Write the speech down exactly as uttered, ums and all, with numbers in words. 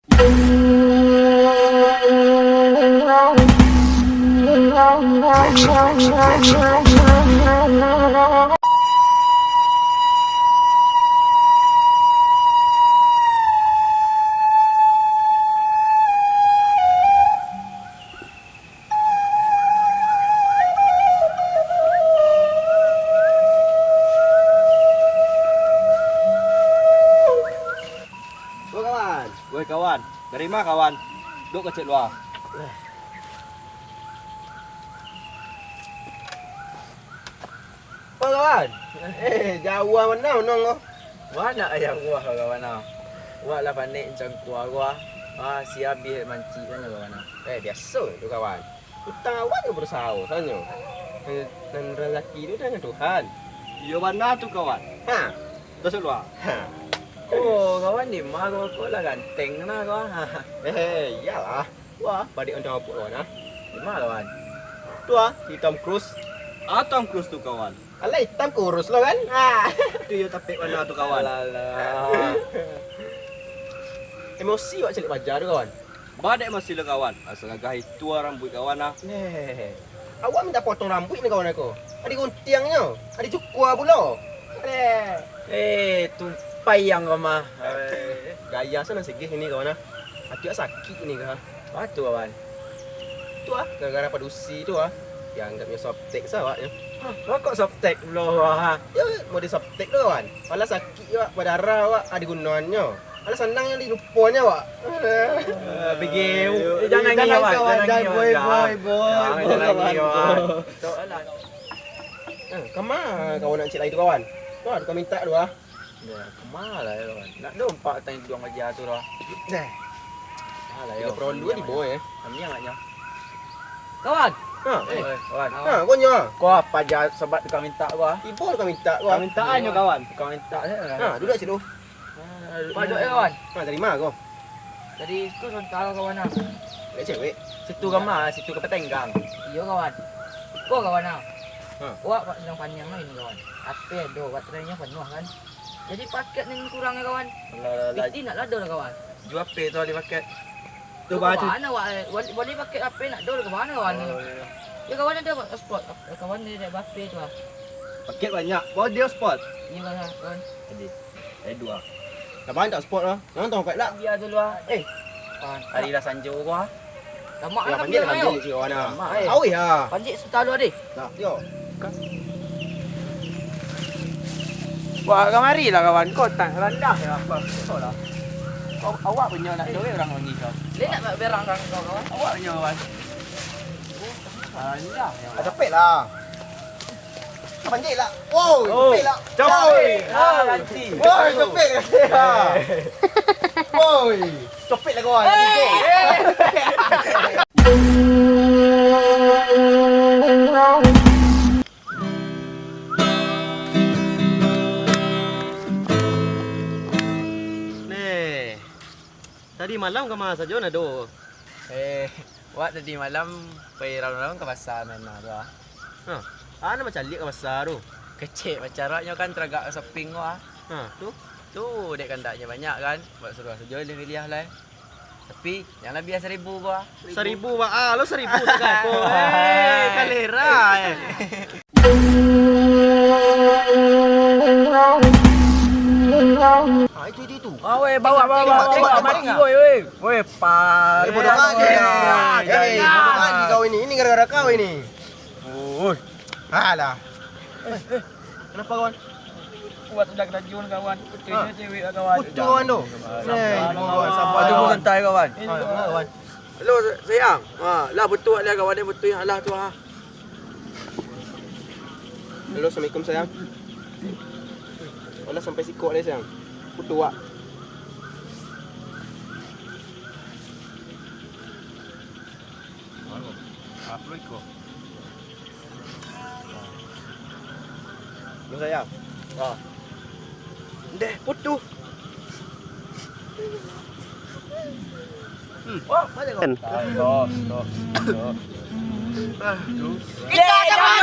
Woi kawan. Woi kawan, dari ma kawan? Duduk kecek lua. Woi kawan. Eh, jauah mano nong ko? Banyak ayam buah kawan ah. Wak lah panek cangkua gua. Ah, si abih mancik kan kawan ah. Eh, biaso tu kawan. Utang awak jo badoso sanyo. Nan, nan razaki tu dari Tuhan. Iyo bana tu kawan. Ha. Terus lua. Ha. Oh, kawan di ma ko, ko lah ganteng nah ko. Eh, iyolah. Wah, padik untuang apuak kawan ah. Di ma kawan? Tu ah, di Tom Cruise. Ah, Tom Cruise tu kawan. Alah itam kurus lo kan? Ah. Tu iyo tapek bana tu kawan. Alah. Emosi wak caliak paja tu kawan. Ba dek masih lo kawan, asa gagah itu ah rambuik kawan ah. Neh, awak mintak potong rambuik ni kawan aku. Ado guntiangnyo, ado cukua pulo. Neh. Eh, tumpai ang ko mah. Gaya sana segih ini kawan ah. Ati awak sakik ni kah? Apa tu kawan? Tu ah, gara-gara padusi tu ah. Dianggapnyo softtek sa awaknyo. Hah, kok softtek pulo ah? Yo, mau di softtek tu kawan. Pala sakik awak, badarah awak, ado gunonyo. Alah sanang nan diluponyo, Wak. Ah, pergi. Eh, jangan gini, Wak. Jangan gini, Wak. Boy, boy, boy, boy, kawan. Eh, kama kawan nan cik lai tu, kawan? Wah, tukang mintak tu, ah. Ya, kama lah, ya, kawan. Nak dompak tang iduang aja tu, lah. Dah. Alah, yo. Perlu di boy, eh. Kami yang agaknya. Kawan. Ha. Eh, kawan. Ha, konyo. Ko apo aja sebab tukang mintak ko, ah? Ibo tukang mintak ko, ah. Permintaan nyo, kawan. Tukang mintak, eh. Ha, duduk situ. Padok yo, kawan. Ha, dari ma ko? Dari situ Sontalo, kawan, ah. Dek cewek? Situ ka ma, situ ka Patenggang. Iyo, kawan. Iko, kawan, ah. Ha. Wak, wak sadang paniang lah ini, kawan. H P ado, baterainya penuh, kan. Jadi paket ni kurang, kawan. Alah, alah, alah. Piti nak lado lah, kawan. Jua P tu di paket. Tu baju. Ka mana, wak, eh? Bali, bali paket H P nak do ka mana, kawan? Oh, iyo. Yo, kawan ado hotspot. Kawan ado H P tu, ah. Paket banyak. Bawa di hotspot. Iyo, kawan, kawan. Tadi. Eh, dua. Lapan tak spot lah. Jangan tong pek lah. Bia tu lah. Eh. Hari lah sanjo gua. Lamak lah panjik lah, panjik lah, kawan lah. Lamak, eh. Awih lah. Panjik suta lu, deh. Nah, yo. Wah, kamari lah, kawan. Kau tak randah ya apa? Kau lah. Kau awak punyo nak duit orang wangi kau. Dia nak berang orang kau, kawan. Awak punyo, kawan. Randah ya. Ada pek lah. Panjik lah. Woi, oh, cepek lah. Cepek. Woi. Ah, nanti. Woi, cepek lah. Woi, cepek lah kau. Nanti kau. Neh. Tadi malam ka ma sajo, Nado? Eh, wak tadi malam pai raun-raun ka pasa main tu, ah. Hah, a nan bacaliak ka pasa tu? Kecek pacaraknyo kan taragak shopping ko, ah. Ha, tu? Tu dek kandaknyo banyak kan, buat suruah sajo lah miliah lai. Tapi, yang labiah saribu ko, ah. Saribu, Wak. Ah, lo saribu tu kan. Eh, kalera, eh. Ah, itu, itu, itu. Ah, weh, bawa, bawa, bawa, bawa, mati, weh, weh. Weh, pa-, eh, bodoh kali. Eh, bodoh kali kau ini. Ini gara-gara kau ini. Oi. Alah. Eh, eh, kenapa, kawan? Kuat udah kena jun, kawan. Betul cewek, kawan. Betul, kawan, tu. Eh, kawan, sabar, kawan. Santai, kawan. Ini, kawan. Halo, sayang. Ha, lah, betul lah, kawan, dia betul yang alah tu, ha. Halo, assalamualaikum, sayang. Alah, sampai siko deh, sayang. Putus, Wak. Halo. Apa iko? Yo, sayang. Ah. Ndeh, putus. Hmm. Oh, mana kau? Stop, stop, stop. Aduh. Kita sama.